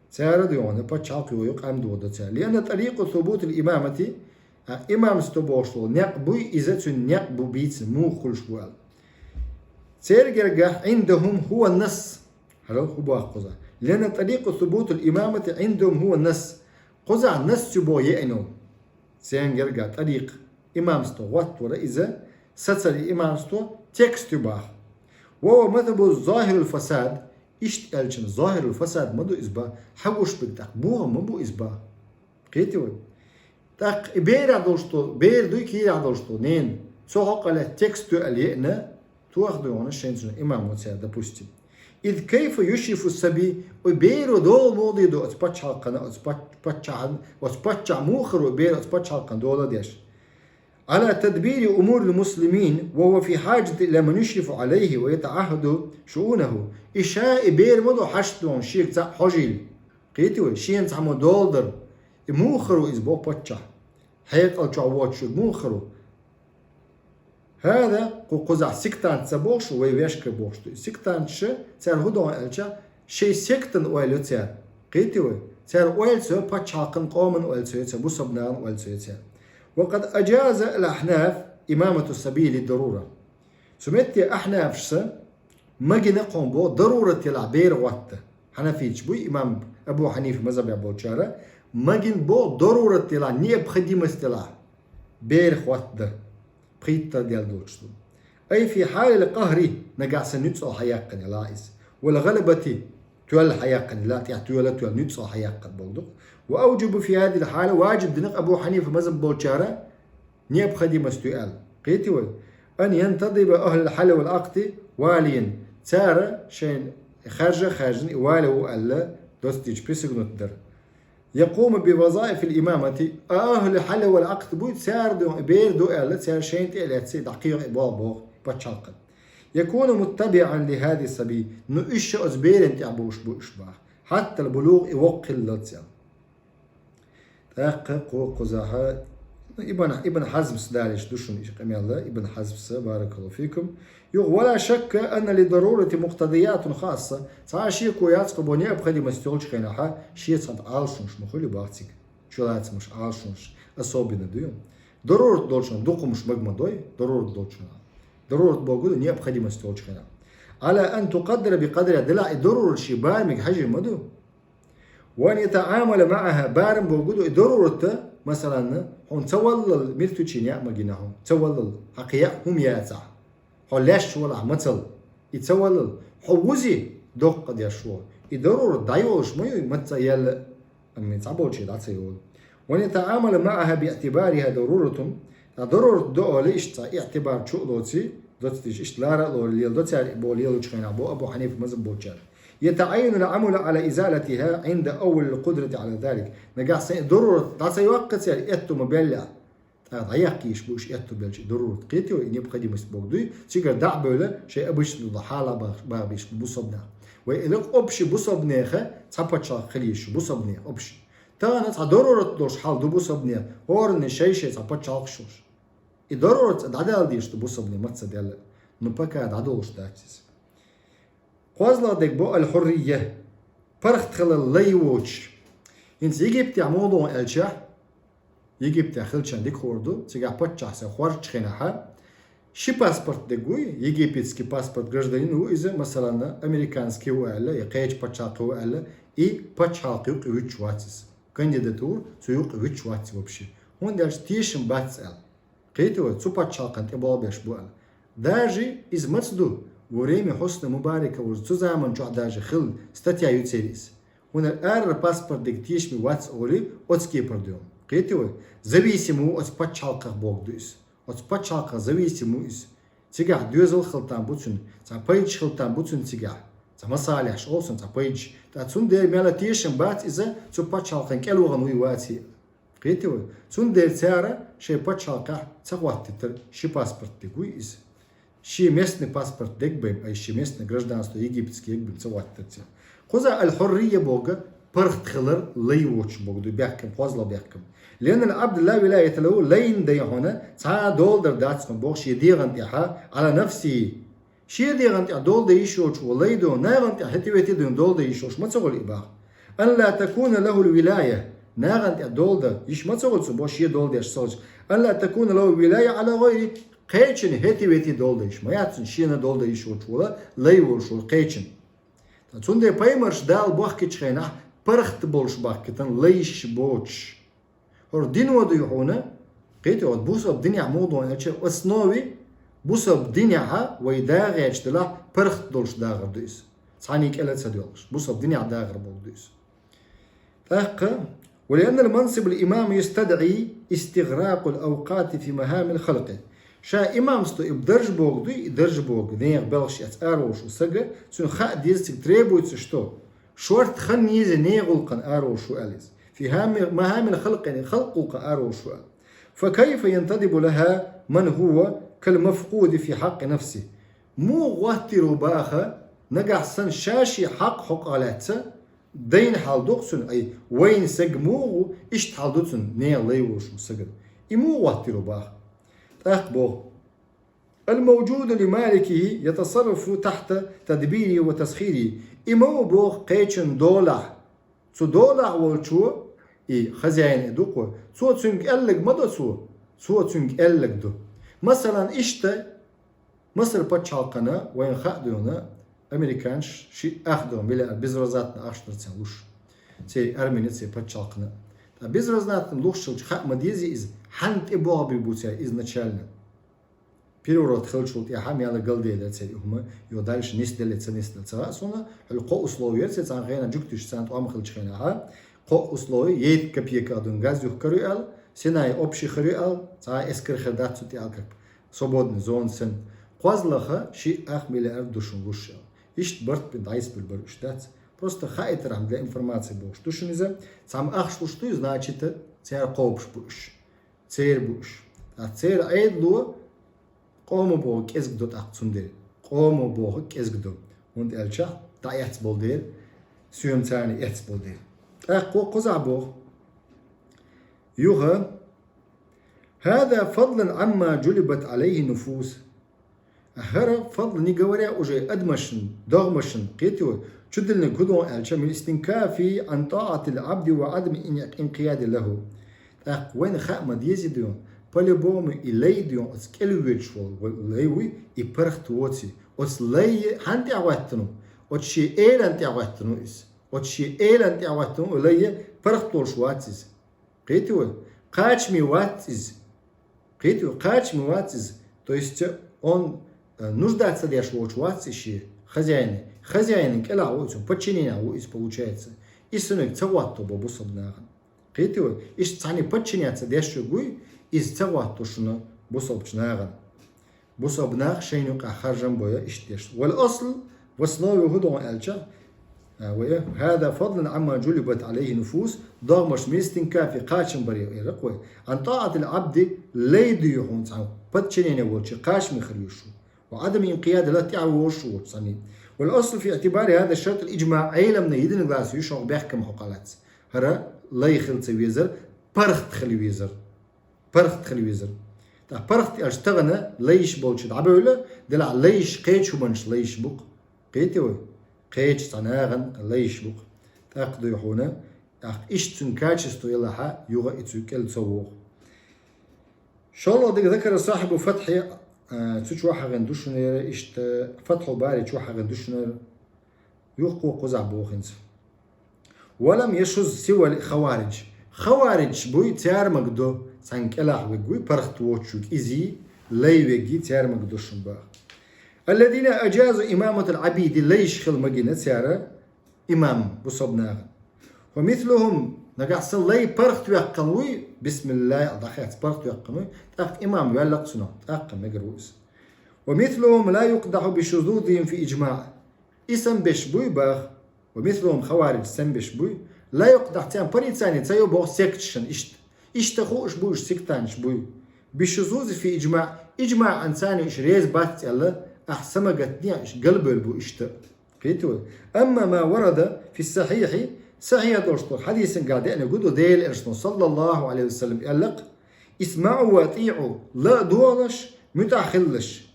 Цара ду хьуна, пачхьалкх йо ю, къам дохадо цара. لأن طريق ثبوت الإمامة, а, имамство бохуш долу некъ буй, иза цуьнан некъ бу бийцина, муха хуьлуш бу аьлла. Церан гергахь عندهم هو النص. Хьажал, хӀун боху кхузахь? لأن طريق ثبوت الإمامة عندهم هو النص. Кхузахь насс ю боху еана. Церан гергахь тӀарикъ, имамство хӀоттавар иза, сацар и имамство текст ю баха. وهو مذهب ظاهر الفساد, иштта аьлча, зохьирул фасад ма ду иза баха, хьагуш берг тӀаккха бохам ма бу иза баха. Кхетий вай? ТӀаккха и берахь долуш долу, бер дуй кийрахь долуш долу нена, цо хьокъал текст ю аьлла еана, тоха ду хьуна шайн цуьнан имам ву цара, допустим. إذ كيف يشرف الصبي, и беро дола муха дийр ду оцу пачхьалкхана, оцу пач-, паччахьан, оцу паччахь муха хир ву и бер оцу пачхьалкхана дола деш? على تدبير أمور المسلمين وهو في حاجة إلى من يشرف عليه ويتعهد شؤونه. И ша и бер ма ду хьашт ду хьуна шега цхьаъ хьожийла. Кхетий вай, шена цхьаммо дола дар. И муха хир ву иза боху паччахь? Хьекъал чохь воцуш верг муха хир ву? ХӀара, кху-, кхузахь сектант ца бохуш, вай вешка бохуш ду. Сектанташа, цара хӀун ду аьлча, шайн сектан ойла ю цара. Кхетий вай? Цара ойла ца йо пачхьалкхан, къоман ойла ца йо цара, бусалба нахана ойла ца йо цара. وقد أجاز الأحناف إمامة الصبي للضرورة. Цу метте ахьнафаша магина кхунна боху дарурат делахь бер хӀотта. Хьанафиташ буй, имам Абу Хьанифа мазхабехь болчара, магина боху дарурат делахь, необходимость делахь бер хӀотта дар. Пхийттара дел долчу ду. أي في حال القهر, нагахь санна нуьцкъала хьаяккхина ла иза. والغلبة, тоьлла хьаяккхина ла, тӀехь тоьла, тоьлла нуьцкъала хьаяккхина боху ду. وأوجب في هذه الحالة, важиб дина Абу Хьанифа мазхаб болчара, необходимость ю аьлла. Кхетий вай? أن ينتدب أهل الحل والعقد واليا. Цара шайн харжа а хаьржина и вали ву аьлла, доцдийча присягнуть дар. يقوم بوظائف الإمامة. أهل الحل والعقد буй, цара ду, бер ду аьлла, цара шайна тӀе а лаьцна, дӀакхайкха и болх боху пачхьалкхана. يكون متبعا لهذا الصبي. Ну, уьш ша оцу беран тӀехь болуш бу уьш баха. حتى البلوغ, и воккха хиллалц аьлла. ТӀаккха кху-, кхузахьа, ну, Ибн, Ибн Хьазмс далийча ду шуна и къамел, Ибн Хьазмс, баракаллаху фикум. Юха, ولا شك أن للضرورة مقتضيات خاصة. Цхьа а шеко яц кху бо необходимость йолчу хенахьа, шен цхьа Ӏалашонаш ма хуьлу баха цига. Чулацамаш, Ӏалашонаш особенно ду. Дарурат долчунна дукха хӀумаш мага ма дой, дарурат долчунна. Дарурат бохург да необходимость долчу хенахь. على أن تقدر بقدرها, делахь и дарурат шен барамега хьажийр ма ду. وأن يتعامل معها, барам бохург да и дарурат, масалан, хьуна ца валлал миртучи неӀ ма гина хьуна, ца валлал, хьан кхин яа хӀума яцахь. Хьо лаьш валахь мацал, и ца валлал, хьо вузи доккха деш ву. И дарурат дӀайолуш ма ю, маца а яьлла, амма цхьаболче дӀа ца йолу. وأن يتعامل معها باعتبارها ضرورة, ткъа дарурат ду олий иштта цхьа иӀтибар чу а лоций, доцдеш иштта лара а лорий леладо цара и боху лелочу хенахь боху Абу Хьанифа мазхӀаб болчара. يتعين العمل على إزالتها عند أول القدرة على ذلك. Нагахь санна и дарурат дӀа ца йоккху цара, аьтту ма беллехь. ТӀаккха дӀаяккха йиш бу уьш аьтту белча и дарурат. Кхетий вай, и необходимость бохург дуй, цигара дӀа а бевлла, шайн обычно долу хьала бах-, бахбеш бу бусалба нах. Вай и лакха общий бусалба неха цхьа пачхьалкх хила йиш ю, бусалба неха общий. Тахана цхьа дарурат долуш хьал ду бусалба неха, хӀоранна шай-шай цхьа пачхьалкхаш йолуш. И дарурат цкъа дӀадала дезаш ду бусалба неха маца а даьлла. Ну, пока дӀадолуш дац иза. КхозлагӀа дерг бу аль-хьуррийя, паргӀат хилар лай воцуш. ХӀинца Египтехь муха ду аьлча, Египтехь хилчарна дика хуур ду, цигахь паччахь сов хоржучу хенахь, ши паспорт дерг вуй, египетский паспорт гражданин ву иза, масалан, американский ву аьлла, я кхечу пачхьалкхе ву аьлла, и пачхьалкх юкъа вуьтуш вац иза. Кандидатура цу юкъа вуьтуш вац вообще. ХӀунда аьлча тешам бац аьлла. Кхетий вай, цу пачхьалкхана тӀе болх беш бу аьлла. Даже иза маца ду, во время Хьусни Мубарака ву, цу заман чохь даже хилла статья ю церан иза. ХӀунда аьлча арара паспорт дерг тешаме вац олий, оцу кепара ду. Кхетий вай, зависим ву оцу пачхьалкхах бохург ду иза. Оцу пачхьалкхах зависим ву иза. Цигахь доьзал хила там бу цуьнан, цхьа пайдаш хила там бу цуьнан цигахь. Цхьа масалехь олу цунна цхьа пайдаш. Ткъа цундела мел а тешам бац иза цу пачхьалкхана кӀел вахана вуй ваций. Кхетий вай? Цундела цара шайн пачхьалкхехь ца хӀоттийтар ши паспорт дерг вуй иза. Шен местный паспорт дерг бен, ай шен местный гражданство египетский дерг бен ца хӀоттийтар цара. Кхузахь аль-хьуррийя бохург паргӀат хилар лай воцуш бохург ду, бехкам, кхозлагӀа бехкам. لأن العبد لا ولاية له, лайна дай хьуна цхьа а дола дар дац хьуна боху шен дегӀан тӀехь على نفسه. Шен дегӀан тӀехь дола дан йиш йоцуш волу лай ду, нагӀан тӀехь хӀетте-ветте дан дола дан йиш йолуш ма ца хуьлу и боху. أن لا تكون له الولاية, нагӀан тӀехь дола дан йиш ма ца хуьлу цунна боху, шен дола деш ца хилча. أن لا تكون له ولاية على غيره, кхечунна хӀетте-ветте дола дан йиш ма яц цунна, шена дола дан йиш йоцуш волу лай волуш волу кхечунна. Цундела пайхамарш Дала бохкучу хенахь паргӀат болуш бахкийтина, лайш боцуш. ХӀара дино дуй хьуна, кхетий вай, бусалба динехь муха ду аьлча, основе бусалба динехь вай дагӀечу делахь паргӀат долуш дагӀар ду иза. Цхьаьна кӀел а ца доьлхуш, бусалба динехь дагӀар бохург ду иза. ТӀаккха, ولأن المنصب الإمام يستدعي استغراق الأوقات في مهام الخلق. Ша имамство и дарж бохург дуй, и дарж бохург, нехан белхаш эцна араволуш волу сага, цуьнан хаа деза цига требуется что? Шорта хан еза нехан гӀуллакхана араволуш ву аьлла иза. في هام-, مهام الخلق, халкъан гӀуллакхана араволуш ву аьлла. فكيف ينتدب لها من هو كالمفقود في حق نفسه؟ Муха гӀоттийр ву баха, нагахь санна ша шен хьакъ хьокъехь лаьцна, дайна хьал ду-кх цуьнан, ай, вайна сага муха ву, иштта хьал ду цуьнан нехан лай волуш волу сагана. И муха гӀоттийр ву баха? ТӀаккха боху: الموجود لمالكه يتصرف تحت تدبيره وتسخيره. И ма ву боху кхечун долахь. Цу долахь волчо, и хозяин и ду-кх, цо цуьнга аьлларг ма до цо, цо цуьнга аьлларг ду. Масалан, иштта Масар пачхьалкхана, вайна хаа дуьйна, американаш шиъ ах дуьйна миллиард безвозвратно ахча дара царна луш. Церан армина, церан пачхьалкхана. Ткъа безвозвратно луш хилча хаа ма дезий иза, хьанна тӀе болх бийр бу цара изначально. Переворот хилчул тӀаьхьа мел галделира церан и хӀума, йо дальше нисделла, ца нисделла ца хаьа суна, хӀуьлла кхо условие яра церан цхьана хенахь, жуьгташа царна тӀом хилча хенахь, кхо условие, ейт копейках дуьйна газ юхкур ю аьлла, Синай общий хир ю аьлла, цхьа а эскар хир дац цу тӀе аьлла, как свободный зона санна. КхозлагӀа шиъ ах миллиард ду шуна луш аьлла. Иштта барт бина дӀасабелла бара уьш дац. Просто хаийтархьама для информации бохуш ду шуна иза. Цхьамма ахча луш дуй, значит, цара кхобуш бу уьш. Церан бу уьш. ТӀаккха церан Ӏедало къомо боху кӀезиг ду тӀаккха цундела. Къомо боху кӀезиг ду. ХӀунда аьлча дӀаэцна болу дела, соьма царна эцна болу дела. ТӀаккха кхузахь боху: юха: هذا فضلا عما جلبت عليه النفوس. ХӀара фадл, не говоря уже, адамашна, догӀмашна, кхетий вай, Чудиллинарг хӀун ду аьлча, من الاستنكاف عن طاعة العبد وعدم الانقياد له. ТӀаккха вайна хаа ма дезий ду, по-любому и лай ду, оцу кӀел воьдуш волу лай вуй, и паргӀат воций. Оцу лай хьанна тӀехӀоьттина ву? Оцу шен элана тӀехӀоьттина ву иза. Оцу шен элана тӀехӀоьттина ву лай, паргӀат волуш вац иза. Кхетий вай? Кхачаме вац иза. Кхетий вай? Кхачаме вац иза. То есть он, э, нуждаться деш воцуш вац и шен хозяине. Хозяинан кӀелахь ву иза, подчиненехь ву иза, получается. И синиг ца гӀотто бо бусалба нахана. Кхетий вай? Иштта цхьаьна подчиняться деш верг вуй, иза ца гӀотто шуна бусалбачу нахана. Бусалба нах шайна юкъахь харжам бойо иштта деш. والأصل, в основе хӀун ду аьлча, а, вай, هذا فضلا عما جبلت عليه النفوس, догӀмаш من الاستنكاف, кхачам баре, эр-кх вай. عن طاعة العبد, лай ду хьуна цхьаьна, подчинение волчу кхачаме хир ю шу. وعدم الانقياد له, тӀаьхьа вовзуш ву цхьаьна. والأصل في اعتبار هذا الشرط الإجماع, Ӏеламнан йидинарг лацар ю шуна бехкам хьокъалац. ХӀара лай хила ца везар, паргӀат хила везар. ПаргӀат хила везар. ТӀаккха паргӀат аьлча тахана лайш болчу дӀабевлла, делахь лайш кхечу хӀуманаш лайш бу-кх. Кхетий вай? Кхечу цхьа нахана лайш бу-кх. ТӀаккха дуй хьуна, тӀаккха иштта цуьнан качество елахь а, юха а и цуьнан кӀел ца вогӀу. ШолгӀа дерг, ذكر صاحب الفتح, а, цу чохь хьахийна ду шуна яра, иштта Фатхьул Бари чохь хьахийна ду шуна яра. Юха кхузахь боху хӀинца. ولم يشذ سوى الخوارج. Хаваридж буй, цара магадо, цхьаьна кӀелахь верг вуй, паргӀат воцуш верг изий, лай верг, цара магадо шуна боху. الذين أجازوا إمامة العبيد, лайш хила магийна цара имам бусалба нахана. ومثلهم, нагахь санна лай паргӀат ваьккхина вуй, бисмиллахӀ аьлла дӀахаьцна паргӀат ваьккхина вуй, тӀаккха имам ваьлла-кх цунах, тӀаккха мегар ву иза. ومثلهم لا يقدح بشذوذهم في إجماع. И санна берш буй боху, ومثلهم, хаваридж санна берш буй, لا يقدح, царна порицание ца йо боху секташна иштта. Иштта хууш буй уьш, сектанташ буй. بالشذوذ في إجماع, иджмаӀан царна уьш реза бац аьлла, ахь са ма гатдехь, уьш галбевлла бу иштта. Кхетий вай? أما ما ورد في الصحيح, сахьихь долуш долу хьадисангахь деанарг ду Делан Элчано, صلى الله عليه وسلم, аьлла-кх: اسمعوا وأطيعوا, ла а догӀалаш, муьтӀахь хилалаш.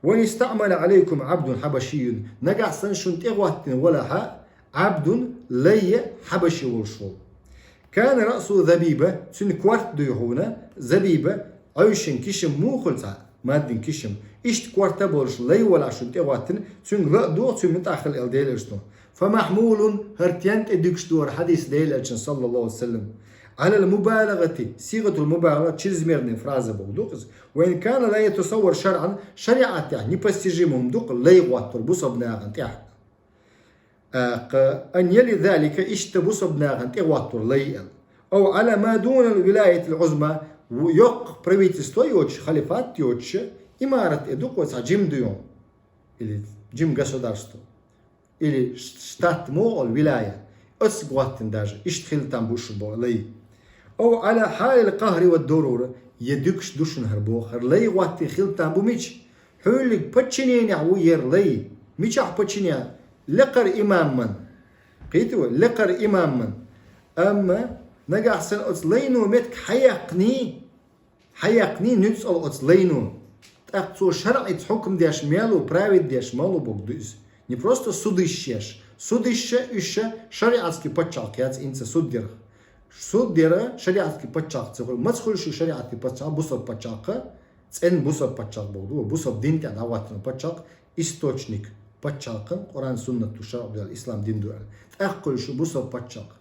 وإن استعمل عليكم عبد حبشي, нагахь санна шуна тӀехӀоьттина велахь а, عبد, лай, хьабаши волуш волу. كان رأسه زبيبة, цуьнан корта дуй хьуна, забиба, Ӏовшин кишам муха хуьлу цхьа, маддин кишам. Иштта корта а болуш лай велахь шуна тӀехӀоьттина, цуьнга ла а догӀа, цуьнан муьтӀахь хила аьлла Делан Элчано. فمحمول, хӀара тен тӀе дуьгуш ду хӀара хьадис Делан Элчано, صلى الله عليه وسلم, على المبالغة, صيغة المبالغة, чрезмерная фраза бохург ду-кх иза. وإن كان لا يتصور شرعا, шариӀатехь непостижимо хӀума ду-кх лай гӀоттор бусалба нахана тӀехь. ТӀаккха, أن يلي ذلك, иштта бусалба нахана тӀе гӀоттор лай аьлла. أو على ما دون الولاية العظمى, ву-, йоккха правительство йоцуш, халифат йоцуш, имарат, э, ду-кх вай, цхьа жима дуй хьуна, или жима государство, или ш-, штат мо олу, вилая, оцу гӀоттина даже, иштта хила там бу шу боху лай. أو على حال القهر والضرورة, я дуьгуш ду шуна хӀара боху, хӀара лай гӀоттий хила там бу мича? Хьуьллиг подчиненехь ву яра лай. Мичахь подчиненехь? Лекхара имаман. Кхетий вай? Лекхара имаман. Амма нагахь санна оцу лайно меттиг хьаяккханий, хьаяккханий нуьцкъала оцу лайно, тӀаккха цо шарӀица хьукам деш мел ву, правит деш мел ву бохург ду иза. Не просто судыш еш. Судыш а, уьш а шариатский пачхьалкх яц хӀинца суд ярах. Суд яра шариатский пачхьалкх ца хуьлу. Маца хуьлу шу шариатский пачхьалкх? Бусалба пачхьалкх, цӀена бусалба пачхьалкх бохург ду, бусалба дин тӀехь дӀахӀоттийна пачхьалкх, источник пачхьалкхан Къуръан, суннат ду, шарӀ ду аьлла, ислам дин ду аьлла. ТӀаккха хуьлу шу бусалба пачхьалкх.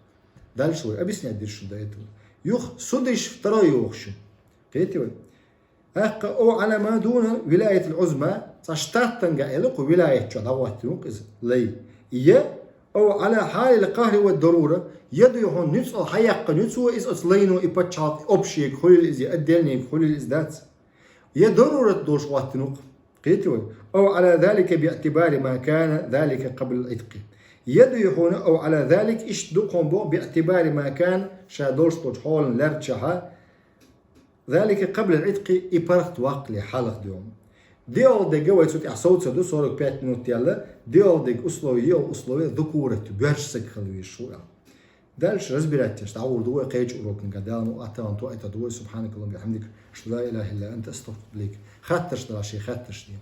Дальше вай объяснять дира шуна до этого. Юха судыш второй йоху шу. Кхетий вай? ТӀаккха أو على ما دون الولاية العظمى, цхьа штаттангахь элира кху вилаят чохь дӀахӀоттийна ву-кх иза лай. Я أو على حال القهر والضرورة, я дуй хьуна нуьцкъала хьаяккха нуьцо иза оцу лайно, и пачхьалкх общега хуьлийла иза, я отдельнега хуьлийла иза, дац. Я дарурат долуш хӀоттийна ву-кх. Кхетий вай? أو على ذلك باعتبار ما كان ذلك قبل العتق. Я дуй хьуна أو على ذلك, иштта ду-кх хьуна боху, باعتبار ما كان, ша долуш долчу хьолан лаьрччахьа, ذلك قبل العتق, и паргӀат ваккхале хьалха дуй хьуна. ДиъалгӀа дерг вай цу тӀехь совца ду, сорок пять минут яьлла, диъалгӀа дерг условие, йиъалгӀа условие, ذكورة, боьрша саг хила везаш ву аьлла. Дальше разбирать деш дӀагӀур ду вай кхечу уроканга, Дала мукъ лахь тахана тоьар ду вай. سبحانك اللهم وبحمدك, أشهد أن لا إله إلا أنت, أستغفرك. Хаттарш далахь, шайн хаттарш де.